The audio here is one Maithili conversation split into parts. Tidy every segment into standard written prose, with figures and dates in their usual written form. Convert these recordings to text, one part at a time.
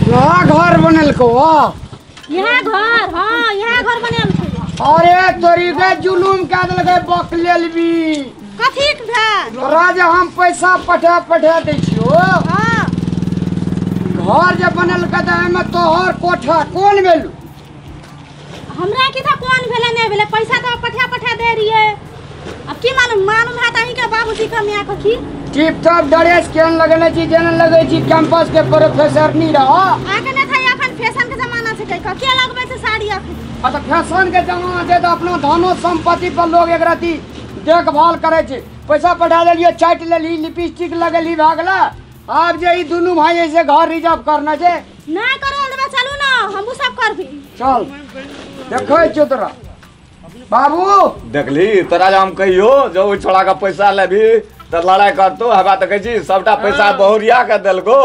यहाँ घर बनेलको यहाँ घर। हां यहाँ घर बनेल छै। अरे तोरी के जुलुम कै देलकै बकलेलबी। कथी के भेल? तोरा जे हम पैसा पठा पठा दै छियो। हां घर जे बनेलकै त एमे तोहर कोठा कोन भेलु? हमरा की था कोन भेलै नहीं भेलै, पैसा तो पठा पठा दे रहिए। अब की मालूम मालूम है ताही के बाबूजी के मियां को की टिप टॉप ड्रेस केन लगने छी जेना लगै छी कैंपस के प्रोफेसर नी रह। आके नै था अखन फैशन के जमाना छै के के लगबै छै साड़ी अखन। आ त फैशन के जमाना छै त अपना धनो संपत्ति पर लोग एक रति देखभाल करे छै। पैसा पठा देलियो चाट लेली लिपस्टिक लगेली भए गेला। आब जे ई दुनू भाई ऐसे घर रिजर्व करना छै ना करल देबै। चलू ना हमहू सब करबी। चल देखै छियो तोरा बाबू। देखली तोरा जे हम कहियो जो ओहि छोड़ा के पैसा लेबी त लड़ाई करतो। हेबा त कहै छी सबटा पैसा बहुरिया के देलको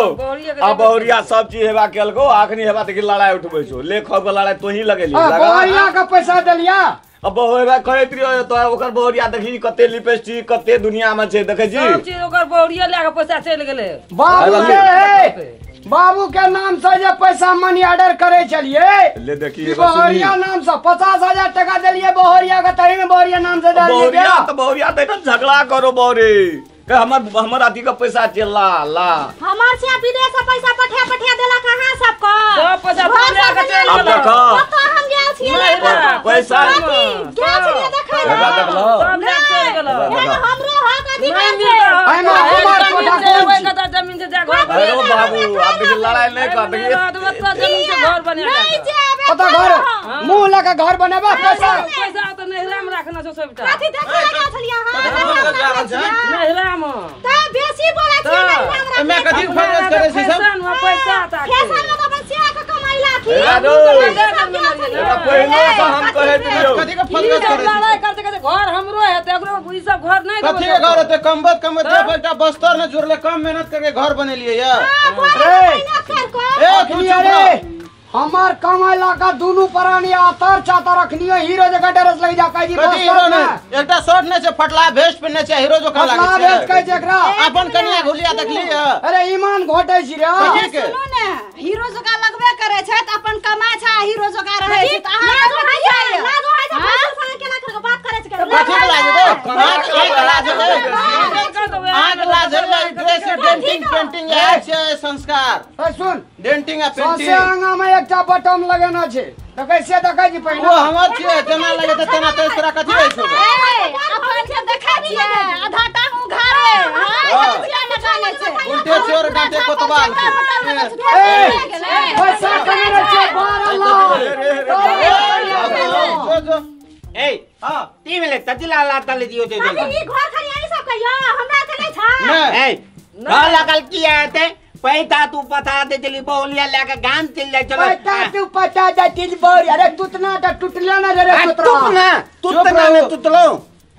आ बहुरिया सब चीज हेबा केलको। आखनी हेबा त की लड़ाई उठबै छौ ले खब के लड़ाई तोही लगेली। बहुरिया के पैसा देलिया अब हेबा कहैत रहियो तो ओकर बहुरिया देखी कते लिपस्टिक कते दुनिया में छै। देखै छी सब चीज ओकर बहुरिया लए के पैसा चलि गेलै। बाबू के बाबू के नाम से जे पैसा मनी ऑर्डर करे चलिए ले देखी बहुरिया नाम से 50,000 टका देलिए बहुरिया के तही में बहुरिया नाम से देलिए। बहुरिया त बहुरिया दे त झगड़ा करो बहुरी के हमर हमर अथी के पैसा चल ला ला। हमर से विदेश से पैसा पठा पठा देला कहां सबको सब पैसा ले के चल गेल। देखो तो हम गेल छियै पैसा गेल छियै देखै ला सब ले चल गेल। हमरो हक अधिकार छै। एमे हमर कोठा कोन छै? जमीन से जा घर। अरे बाबू आप देखी लड़ाई नहीं कर देखी जमीन से घर बने नहीं जाबे ओता घर मुंह लगा घर बनेबा पैसा पैसा तो नहिरा में रखना छौ सबटा। कथि देखे लगा छलिया? हां नहिरा में त बेसी बोलै छी नहिरा में। एमे कथि फरज करे छी सब फैशन में पैसा ता फैशन में त अपन सिया के कमाइला की पहले से हम कहैत रहियो कथि के फरज करे छी। लड़ाई करते करते घर हमरो हेतै ओकरो ई सब घर नहीं कथि के घर हेतै? कमबत कमबत एकटा बस्तर ने जोड़ले कम मेहनत करके घर बनेलिए यार। ए अरे हमार कमाइला का दुनु प्राणी आतर चातर रखनियो हीरो जगह ड्रेस लग जा कहि कथि हीरो ने एकटा शर्ट नै छै फटला वेस्ट पहिनने छै हीरो जकाँ लागै फटला छै। वेस्ट कहै छै एकरा अपन कनिया घुलिया देखली। अरे ईमान घोटै छी रे। कथि के? सुनू ने हीरो जकाँ लगबे करे छै त अपन कमाइ छै हीरो जकाँ रहै छै त अहाँ लाज होइ छै फैशन केना कर के बात करै छै। कथि के लाज हेतै? आँख लाज हेतै? आँख लाज हेतै? ड्रेस डेंटिंग पेंटिंग इएह छै संस्कार। ए सुन डेंटिंग आ पेंटिंग सौंसे आंगा में एकटा बटम लगेना छै त कैसे देखै छी पहिने ओ हमर छियै जेना लगे त तेना तो तोरा कथि रहै छौ? अपन के देखै छियै आधा टांग उघारे। हां छियै लगाने छै उल्टे चोर डांटे कोतवाल के। ए पैसा कमेने छै 12 लाख। जो जो ए हां ती मिले ततिला लाता ले दियो दे दे। ई घर खाली आई सब कहियो हमरा के नहीं छा। ए घर लगल की आते पैसा तू पता दे चली बहुलिया लेके गाम चल जाय। चलो पैसा तू पता दे चली बहुलिया। अरे तुतना त टूटला ना रे तुतरा टूटना तुतना ने तुतलो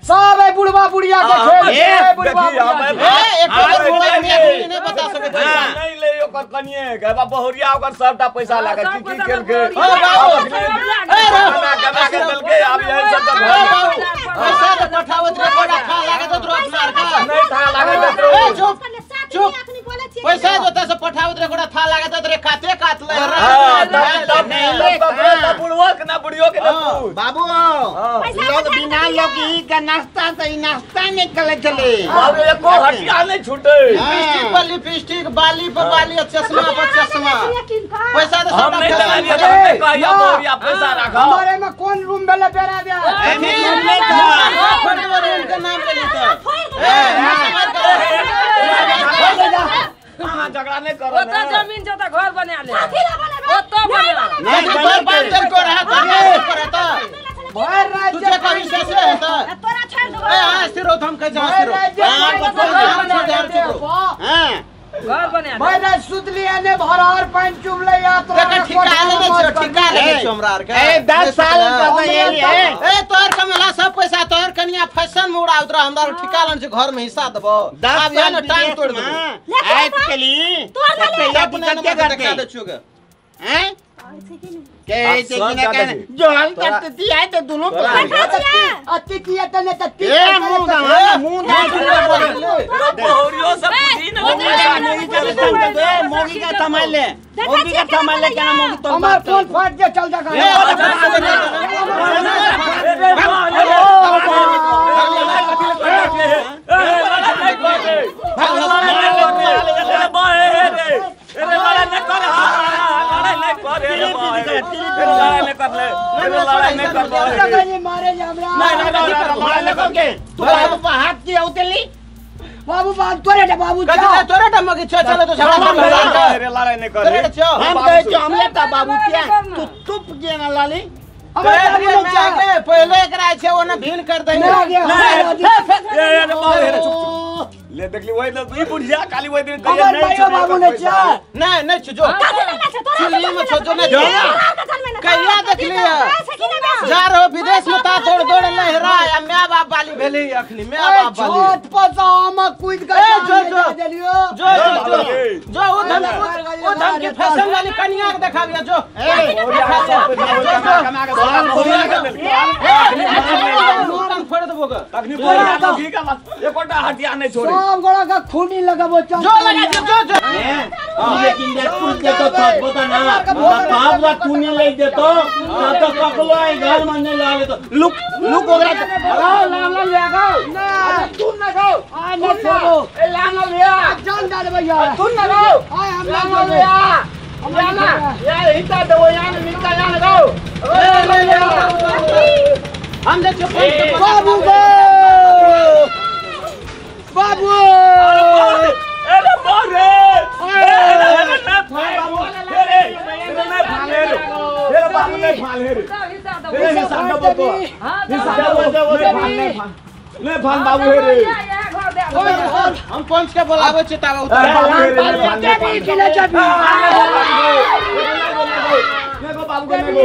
सब ए बुढ़वा बुढ़िया के खेल छै। बुढ़वा ए एक बुढ़वा बुढ़िया नहीं बता सके नहीं ले ओकर कनिए के बा बहुरिया ओकर सबटा पैसा लागे की की केलके ओ बाबू ए कमा के देलके। आब यही सब त घर पैसा त पठावत रे बड़ा खा लागे त द्रोह मार का नहीं था लागे त ए चुप चुप पैसा जोता से पठावत रे गोड़ा था लागत रे काते कात ले। हां तब तब बुढ़वा के ना बुढ़ियो के ना पूछ बाबू। लोग बिना लोग ई का नाश्ता त ई नाश्ता नहीं करे चले बाबू एको हटिया नहीं छूटे। लिपस्टिक पर लिपस्टिक बाली पर बाली चश्मा पर चश्मा पैसा त हम नहीं चलालिए कहिया बहुरिया पैसा राख। हमारे में कोन रूम भेले बेरा दे अथी नहीं था रूम के नाम ले लेता ए हां झगड़ा नहीं करो। ओता जमीन छ त घर बना ले ओता बना नहीं तोर बाप तेरे को रहा था रहता भर राज्य तुझे कभी से है त तोरा छोड़ देबो। ए हां स्थिर हो हम कह जा स्थिर हो। हां हां घर बना भर रात सुतली ने भरार पानी चुबले यात्रा ठिका लेने छो ठिका लेने छो हमरा आर के। ए 10 साल का ये है। ए तोर कमेला सब पैसा तोर कनिया फैशन में उड़ा उतरा हमरा ठिका लेने छो घर में हिस्सा देबो। अब या न टांग तोड़ देबो। आइ चली तोर अपने दिक्कत के करते दे छो के। हैं के जे कि ना के जल तत दिया त दुनु अति किया त ने तत्ती ए मुंह दा मुंह दा बहुरियो सब पूछी ना नहीं चले दे मोगी का थमाल ले मोगी का थमाल ले केना मोगी तो हमर फोन फाट जे चल जा बाबू बात तोरे टा बाबू कथि तोरे टा मगी छ चलो तो झगड़ा रे लड़ाई नहीं कर हम कहै छी हमले टा बाबू के तू तुप के ना लाली हमरा पहले एकरा छै ओने भीन कर दे ए रे बाबू रे चुप ले देखली वही ना ई बुढ़िया काली वही दिन कहिए नहीं छो बाबू ने छा नहीं नहीं छो जो चुल्ली में छो जो नहीं कहिया देखली जा रहो विदेश में ता दौड़ दौड़ लहरा आ my बाप वाली भेली अखनी my बाप वाली छोट पर हम कूद के जो जो जो जो जो ओ धन की फैशन वाली कन्या के देखाबिया जो फोड़ देबो के अखनी बोला तो की का एकोटा हटिया नहीं छोड़ी सब गोड़ा का खूनी लगाबो चल जो लगा जो जो लेकिन जे कुछ के तो थक ना बाप ला तूने ले दे तो तो ककलो आई घर में नहीं लागे तो लुक लुक ओकरा लाओ लाम ला ले गाओ ना तू ना गाओ आ ना छोड़ो ए लाम ला ले आ जान डाल भैया तू ना गाओ आ हम लाम ला ले आ हम ना यार हिता दो यार मिलता यार गाओ ले ले हम देखो बाबू गो बाबू अरे बाप रे अरे ना फाल बाबू रे ना फाल रे रे बाबू ने फाल रे रे हिसाब दबो हिसाब दबो ने फाल बाबू रे हम पंच के बोलाबै छी ताबे उतर चाबी किला चाबी ने बाबू के ने गो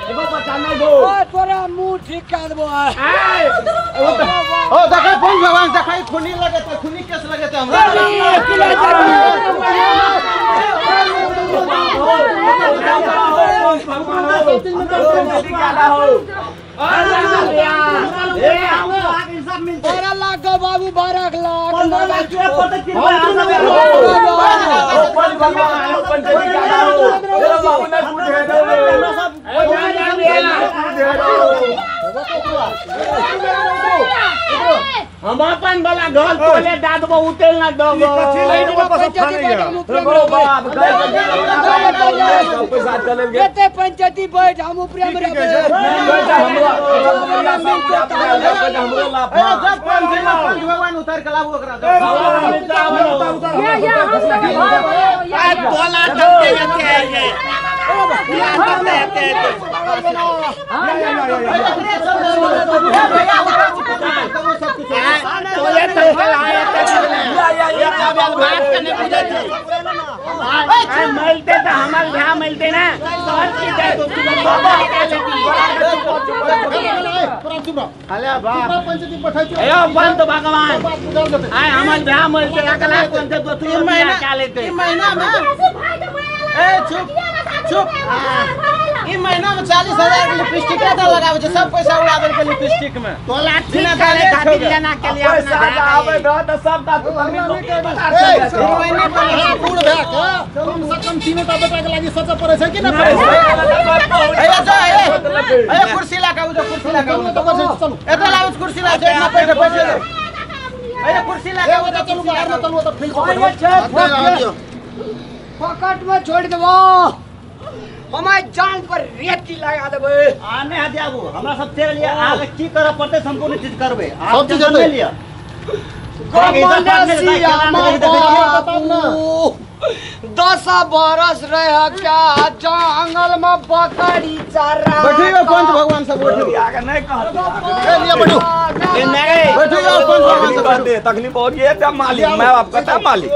एगो बच्चा नहीं गो ओ तोरा मुंह ठीक कर देबो ओ देखै पंच भगवान देखै खूनी लगे त खूनी केस लगे त हमरा किला चाबी बारह लाख गो बाबू 12 लाख हम अपन वाला घर तोले दादबो उतेल ना दबो एते पंचायती बैठ हम ऊपरे में रहबे भगवान उतार के लाबू ओकरा या हम सब आ तोला तब जाते हैं ये तब जाते हैं तोले तब आए या बात करने पूछे मिलते तो हमार भ्या मिलते ना सब चीज है तो अरे बाप ए बंद भगवान आए हमार भ्या मिलते अकला कौन से तो तू महीना क्या लेते महीना में ए चुप चुप ई महीना में 40,000 के लिपस्टिक का लगावे छै सब पैसा उड़ा देल के लिपस्टिक में तोला ठीक करे खातिर लेना के लिए पैसा आवे रह त सब दा तू बूढ़ भए के कम से कम तीनों टा बेटा के लागी सोचे पड़े छै कि ना ए जो ए कुर्सी ला के जो कुर्सी ला के चलू एते लाउ कुर्सी ला जे ना बैठे बैठे ए कुर्सी ला के चलू बाहर में चलू त फिर पकड़ में छोड़ देबो हमार जान पर रेती लगा देबे आने हटे आबू हमरा सब तेरे लिए आगे की करऽ पड़तै संपूर्ण चीज करबै सब चीज हेतै। लिअ 10 बरस रह क्या जंगल में बकरी चरा बैठियो पंच भगवान सब बैठियो आगे नहीं कहते ए लिया बैठू ए नहीं बैठियो पंच भगवान सब कहते तकलीफ और ये था मालिक मैं बाप कहता मालिक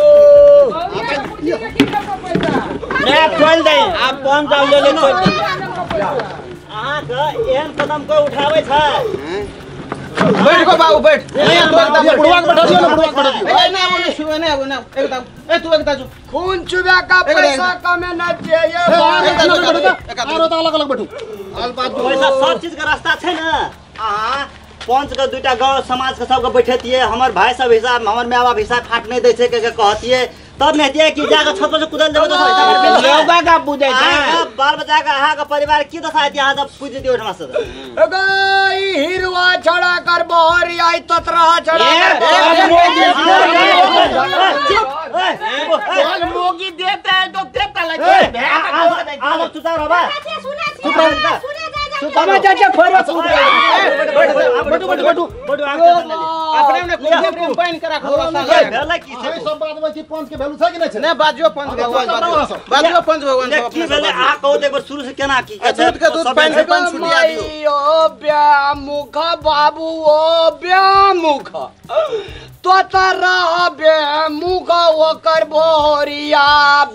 मैं खोल दे आप कौन जाओ ले ले खोल दे अहाँ के एहन कदम कोई उठाबै छै बैठ गो बाबू बैठ नहीं तो एकदम बुढ़वा के बैठा दियो ना बुढ़वा के बैठा दियो ए ना बोले सुने ना एकदम ए तू एकता जो खून चुबा का पैसा कमे ना चाहिए और तो अलग अलग बैठू आल बात पैसा सब चीज के रास्ता छै ना अहाँ पंच के दुटा गांव समाज के सबके बैठतिए हमर भाई सब हिसाब हमर माय बाप हिसाब फाट नहीं दै छै के कहतिए तब ने हेतिए कि जाके छत पर से कुदल देबो तो हिसाब योगा का बुझै छै बाल बच्चा के अहाँ के परिवार की दशा हेतिए अहाँ जब पूज जतिए ओठमा से एगो ई हिरवा छड़ा कर बहरी आई ततरा छड़ा चुप मोगी देता है तो देता लगे आ चुप रहबा चुप हमें चाचा फोड़ा बैठू बैठू बैठू बैठू अपने ने कोन पानी करा खो भेला की छै सब बात में की पंच के वैल्यू छै कि नै छै नै बाजियो पंच भगवान बाजियो पंच भगवान सब की भेले आ कहू त एक बार शुरू से केना की दूध के दूध पानी के पानी छुटिया दियो ओ ब्यामुख बाबू ओ ब्यामुख तोतरा बेमुख ओकर बोरिया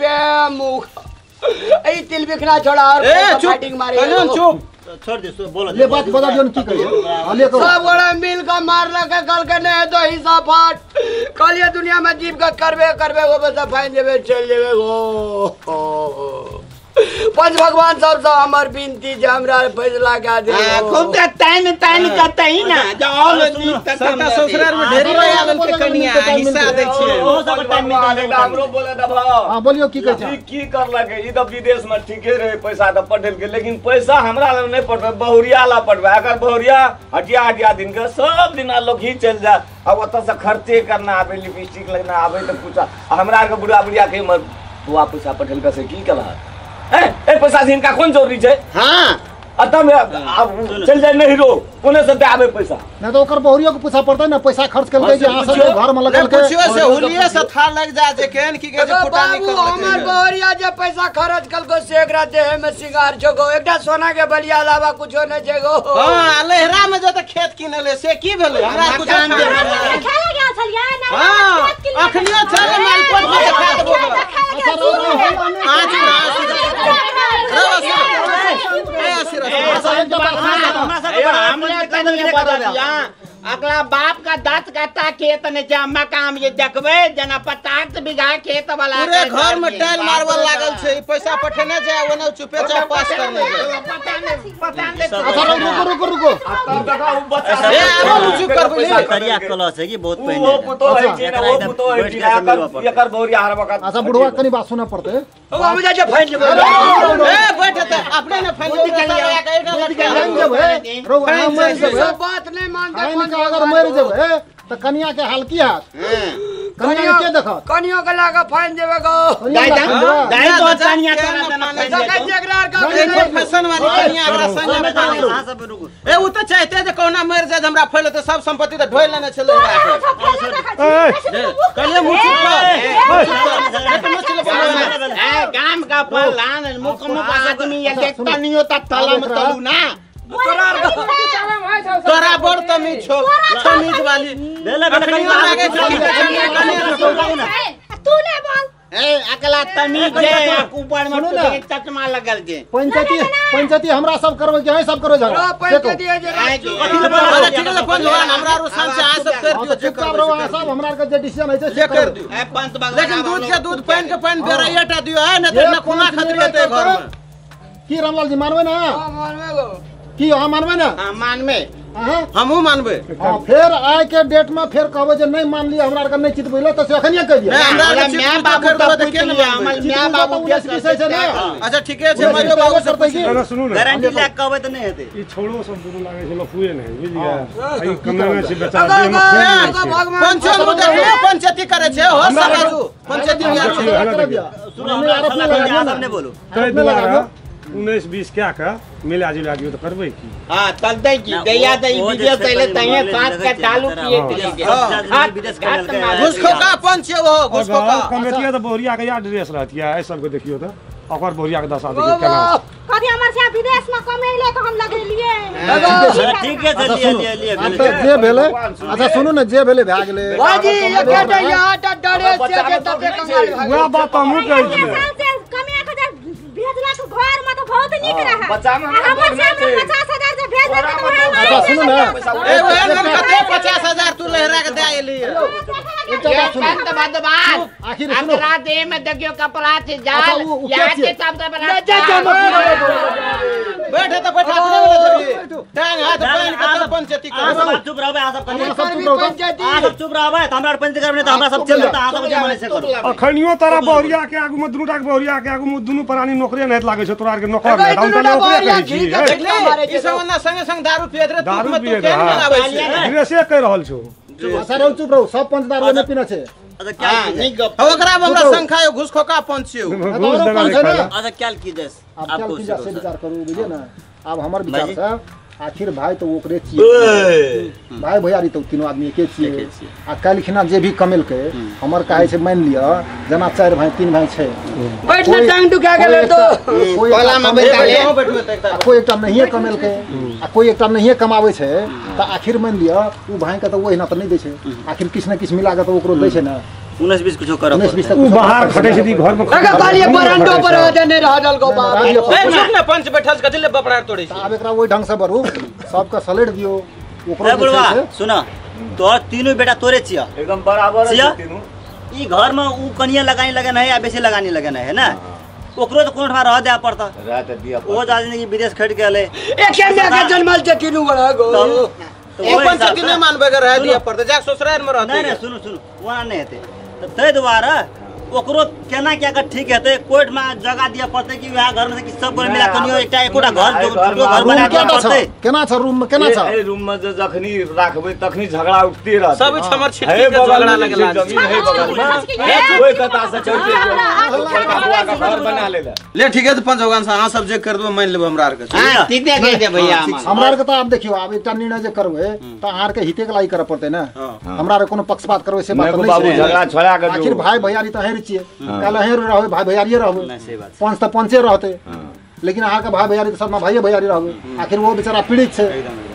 बेमुख ए तिल बिखना छोड़ा और फाइटिंग मारे चुप छोड़ दे बोलो ले बात बता दियो की कहिए हां ले सब गोड़ा मिल के मारल के कल के नहीं तो हिस्सा फाट कल ये दुनिया में जीव का करबे करबे वो बस फाइन जेबे चल जेबे गो पंच भगवान सब से हमर विनती जे हमरा फैसला के दे खूब त तान तान कतई ना जो ऑल सबटा ससुराल में ढेरी लगा के कनिया हिस्सा दै छियै ओ सब टाइम में हमरो बोले दबा हां बोलियो की कहै छै की करलक ई त विदेश में ठीके रहे पैसा त पठेलके लेकिन पैसा हमरा लग नहीं पठबे बहुरिया ला पठबे अगर बहुरिया हटिया हटिया दिन के सब दिन लोग ही चल जा अब ओतऽ से खर्चे करना आबे लिपस्टिक लगना आबे त पूछा हमरा के बुढ़ा बुढ़िया के बुआ पैसा पठेलका से की कला ए पैसा से इनका कौन जरूरी छै हां अतम अब चल जाए नहीं रो कोने से दे आबे पैसा नहीं तो ओकर बहुरियो के पूछा पड़तै ना पैसा खर्च करलकै जे अहाँ सब घर में लगल के पूछियो से हुलिये से था लग जा जे केन की के जे फुटानी कर हमर बहुरिया जे पैसा खर्च कलको से एकरा देह में सिंगार छो एकटा सोना के बलिया अलावा कुछो नहीं छै गो हां लहरा में जे त खेत किनले से की भेलै हमरा कुछ खेला गया छलियै ना हां अखनियो चल मालकोट में देखा देबो आज अगला बाप का 10 कट्ठा खेत ने छै मकाम जे देखबै जना 50 बीघा खेत वाला पूरे घर में टाइल मार्बल लागल छै पैसा पठेने जाय ओने चुपे चाप पास करने पता नहीं पता नहीं अच्छा रुको रुको रुको तब देखा उ बच्चा ए आरो चुप करबै करिया कलह छै कि बहुत पहिने ओ पुतो है कि ओ पुतो है कि एकर बहुरिया हर वक्त अच्छा बुढ़वा कनी बात सुनऽ पड़तै ओ हम जा जे फाइन लेबै ए बैठ त अपने ने फाइन लेबै रो हम मरि जेबै बात नहीं मानते अगर मरि जेबै त कनिया के हाल की हाथ कनिया के देखत कनियो के लागा फाइन देबे गो दाई दाई तो कनिया के ना देखै छी एकरा आर का फैशन वाली कनिया एकरा संग सब रुकू ए उ त चाहते जे कोना मरि जाय हमरा फैले त सब संपत्ति त ढोइ लेने छलै कनिया मुंह चुप कर ए गाम का पलान मुख मुख आदमी ये देखता नहीं होता तलम तलू ना तोरा बड़ तमीज छो तमीज वाली भेले भेले लागे तू नै बोल ए अकला तमीज जे ऊपर में चश्मा लगल जे पंचायती पंचायती हमरा सब करबै कि अहीं सब करबै झगड़ा पंचायती जे अरे ठीक है पंच भगवान हमरा रोशन से आ सब कर दियो जे करबै अहाँ सब हमरा के जे डिसीजन होइ छै से कर दियो ए पंच भगवान लेकिन दूध के दूध पानी के पानी बेरैयाटा दियो है न त न कोना खतरी हेतै घर में की रामलाल जी मानबै ना हां मानबै गो की अहाँ मानबै ना हां मानबै हमहूँ मानबै हां फेर आय के डेट में फेर कहबै जे नहीं मानलियै हमरा आर के नहीं चित बुझलो त से अखनिये कहि दियौ हमरा my बाबू त के न हमर my बाबू के विषय छै ना अच्छा ठीके छै माइयो बाबू से पूछि ना सुनू ना गारंटी ले कहबै त नहीं हेतै ई छोड़ो सब दुनू लागै छै लफुए नहीं बुझलियै ई कमेने छै बेचारा पंचो देखियो पंचायती करे छै हो सराजू पंचायती सुनो हमरा सब ने बोलू तै दुआरे 19-20 क्या का मिला जुला दियो तो करबै की हां तल दै की दैया दै विदेश अइले तहिए साथ के चालू किए हां विदेश के घुसखोका पंच छै ओ घुसखोका कमेटिया त बहुरिया के या ड्रेस रहतिया ए सब के देखियो त ओकर बहुरिया के दशा देखियो केना कभी हमर से विदेश में कमेले तो हम लगेलिए ठीक है लिए लिए जे भेलै अच्छा सुनू ने जे भेलै भए गेलै भाजी एकेटा यहाँ डरे से जे तते कंगाल भए वएह बात हमहूँ कहै छियै कमे के भेजला के घर में तो बहुत नीक रहा बच्चा में हमर से 50,000 जे भेज दे तो अच्छा सुनू ना ए ओहन कते 50000 तू लहरा के दे एली एकटा बात सुनू आखिर सुनू एकरा देह में देखियो कपड़ा छै जाल यहाँ के तब तब ले जा जा बैठ त बैठ अपने वाला जबी टांग हाथ बांध के तब पंचायती अहाँ कर सब चुप रहबै, अहाँ सब कनी अहाँ सब चुप रहू। अहाँ सब चुप रहबै त हमरा पंचायती करबै, नहि त हमरा सब चलि जेतै, अहाँ सब जे मन से करू। अखनियो तोरा बहुरिया के आगू में दुनू टा के बहुरिया के आगू में दुनू प्राणी नौकरे नहीं लागै छै तोरा आर के नौकर नहीं हम तऽ ओकरे कहै छी देखली ई सब ना संगे संग दारू पियत रे दारू तू में तू पियत केन रहे। मनाबै छै ड्रेसे कहि रहल छौ। अच्छा रहू चुप रहू सब पंच दारू नहि पीना छै। अच्छा क्या की जाए? ओकरा में हमरा संखा घुस खोका पंच छियौ घूस देना नहीं खाला। अच्छा क्या की जाए? आब आपको क्या की जा से विचार करू बुझलिए ना। आब हमर विचार से आखिर भाई तो ओकरे छियै, भाई भैयारी तो तीनों आदमी एके छियै। आ काल्हि खिना जे भी कमेलकै हमर कहै छै मानि लिअ जेना 4 भाई 3 भाई छै बैठ ने टांग दुखा गेलै तो कोला में बैठा ले कोई एकटा नहिए कमेलकै आ कोई एकटा नहिए कमाबै छै त आखिर मानि लिअ उ भाई के त ओहिना त नहि दै छै, आखिर किछु ने किछु मिला के त ओकरो दै छै ने। 19-20 कुछो करऽ 19-20 उ बाहर खटै छै ती घर में अगर कहलिए बरंडो पर दे नहीं रहल गो बाप। ए चुप ना पंच बैठल कथि ले बपड़ा तोड़ै छै। आब एकरा ओहि ढंग से बढ़ू सबके सलेट दियो ओकरो ए बुढ़वा सुन, तोहर तीनू बेटा तोरे छिय एकदम बराबर छिय? छै तीनू। ई घर में उ कनिया लगानी लगन है या बेसी लगानी लगन है ना, ओकरो तो कोनो ठमा रह दे पड़ता रात दिया ओ जाने विदेश खट के अले एके में के जनमल छै तीनू गोड़ा गो तो ओ पंचायती नहीं मानबे कर रह दिया पड़ता जा ससुराल में रहते। नहीं नहीं सुनू सुनू वहाँ नहीं हेतै त तै दुआरे ओकरो केना क्या कर ठीक हेतै कोर्ट में जगह दिया पड़तै कि वएह घर में से कि सब गोरे मिला कनियो एकटा एकोटा घर छोटो घर बना दिया पड़तै। केना छ रूम में केना छ? ए रूम में जे जखनी राखबै तखनी झगड़ा उठते रहतै। सब हमर छिटकी के झगड़ा लगला जमीन है बगल में ओइ कता से चढ़ते घर बना लेला ले ठीक है। तो पंच भगवान से अहाँ सब जे कर देबै मान लेबै हमरा आर के। हां ठीक है कहि दे भैया हमरा आर के त आब देखियो आब एकटा निर्णय जे करबै त अहाँ आर के हिते के लागि करऽ पड़तै ने, हमरा आर कोनो पक्षपात करबै से बात नहीं नहि बाबू छै। झगड़ा छोड़ा के आखिर भाई भैयारी त हेर छियै, काल्हि हेर रहबै भाई भैयारिये रहबै, पंच त पंचे रहतै, लेकिन अहाँ के भाई भैयारी त सब भाइये भैयारी रहबै। आखिर वो बेचारा पीड़ित छै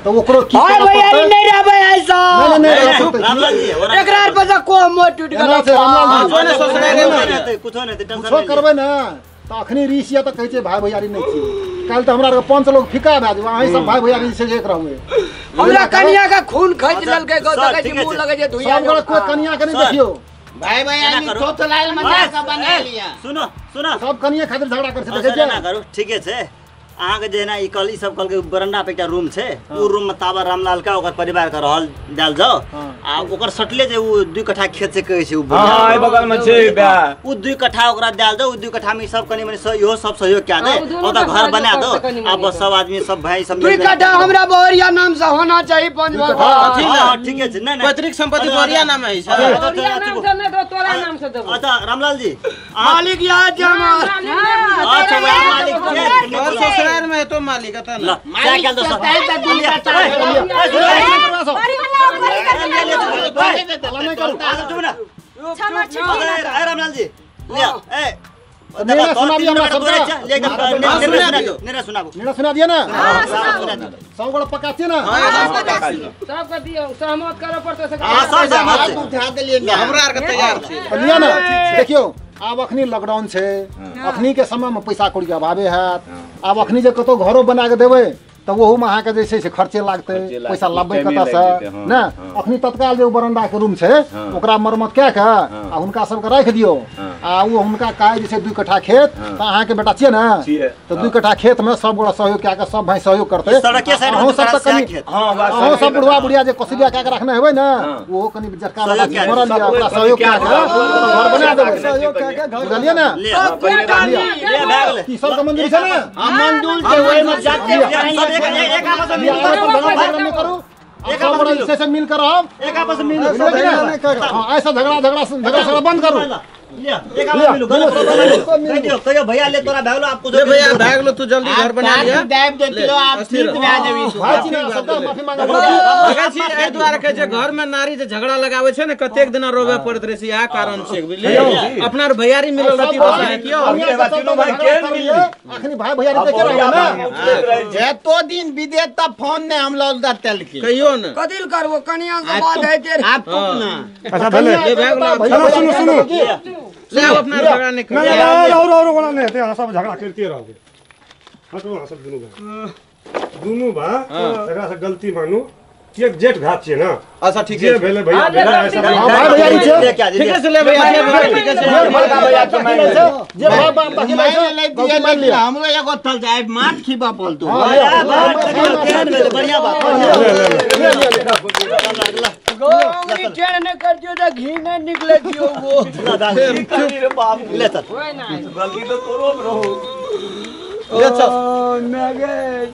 त ओकरो की भाई भैयारी नहीं रहबै ऐसा नहीं नहीं एकरा आर पर को मोट टूट गेल कुछो नहीं टेंशन कुछो करबै ने त अखनी रीस या त कहै छै भाई भैयारी नहीं छियै। काल्हि त हमरा आर के पंच लोग फिका भए जेबै, अहीं सब भाई भैयारी से एक रहबै। हमरा कनिया के खून खैच लेलकै गो देखै छी मुंह लगै छै धुइया सब गोरा कोई कनिया के नहीं देखियो भाई भैयारी थोथलाइल में जाके बना लिया। सुनो सुनो सब कनिया खातिर झगड़ा कर छै देखै छै ना करू ठीके छै। अहाँ के जे ना ई कल ई सब कल के बरंडा पे एकटा रूम छै उ रूम में ताबा रामलाल का ओकर परिवार के रहल देल जाओ आ ओकर सटले जे उ 2 कट्ठा खेत से कहै छै उ हां ए बगल में छै बे उ 2 कट्ठा ओकरा देल जाओ। उ 2 कट्ठा में सब कनी मनी इहो सब सहयोग कए दे ओता घर बना दो आ बस सब आदमी सब भाई सब 2 कट्ठा हमरा बहरिया नाम से होना चाहिए पंच भगवान। हां ठीके छै। नहीं नहीं पैतृक संपत्ति बहरिया नाम है सर बहरिया नाम से नहीं दो तोरा नाम से देबो। अच्छा रामलाल जी मालिक याद जमा अच्छा मालिक के ससुराल में तो मालिक था ना मालिक के दोस्त ए रामलाल जी ले ए निर्णय सुना दिया हमरा सबके। निर्णय सुनाबू निर्णय सुना दिया ना सब गोड़ा पक्का छियै ना सबके दियौ सहमत करऽ पड़तै। हां सब सहमत उठा देलियै हमरा आर के तैयार छी लिया ना। देखियो आब अखनी लॉकडाउन छै, अखनी के समय में पैसा कौड़ी के अभावे हैत। आब अखनी जे कतौ घरो बना के देबै त ओहू में अहाँ के जे छै से खर्चे लागतै, पैसा लाबबै कतऽ से ने। अखनी तत्काल जे बरंडा के रूम छै ओकरा मरम्मत कए के आ हुनका सबके राखि दियौ आ ओ हुनका काज जे छै 2 कट्ठा खेत त अहाँ के बेटा छियै ने त 2 कट्ठा खेत में सब गोड़ा सहयोग कए के सब भाई सहयोग करतै। अहूँ सब त कनी अहूँ सब बुढ़वा बुढ़िया जे कोसिया कए के रखने हेबै ने ओहो कनी जटका मरल या ओकरा सहयोग कए के घर बना देबै सहयोग कए के घर बुझलियै ने। की सबके मंजूरी छै ने? हां मंजूर छै ओहि में जाते एक आपस में मिल करू, एक आपस में मिल कर हम एक आपस में मिल। हां ऐसा झगड़ा झगड़ा झगड़ा बंद करू। ले एक आपस मिलू गलत कहियो भैया ले तोरा भागलो आपको ले भैया भागलो तू जल्दी घर बना लिया दाब देतियो आप ठीक भए जेबी भाई जी ना सबका माफी मांगे देखै छी एहि दुआरे कहै छै घर में नारी जे झगड़ा लगाबै छै ने कतेक दिना रोबे पड़ैत रहै छै इएह कारण छै बुझलियै। अपना आर भैयारी मिलल रहती बस कियो तीनों भाई के मिलली अखनी भाई भैयारी देखे रहबै ना एतो दिन विदेश त फोन नै हम लौल दतेल की कहियो ने कदिल करबो कनिया से बात हेतै आप ना। अच्छा भेलै सुनो सुनो सुनो ले अपना झगड़ा नहीं करो नहीं और वाला नहीं हेतै अहाँ सब झगड़ा करते रहबै। हटू अहाँ सब दुनू भाई। दुनू बा एकरा से गलती मानू एक जेठ भात छियै ना। अच्छा ठीक जे है भेलै भैया भेलै ऐसा हां भाई भैया छै ठीक है ले भैया ठीक है बड़का भैया के मान ले जे भाई बाप तक मान ले लेकिन हमरो एगो थल जाय माथ खीबा पलतू बढ़िया बात गौरी टेढ़ नहीं कर दियो तो घी नहीं निकले दियो वो रे बाप ले चल गलती तो तोरो रहो ले चल मैं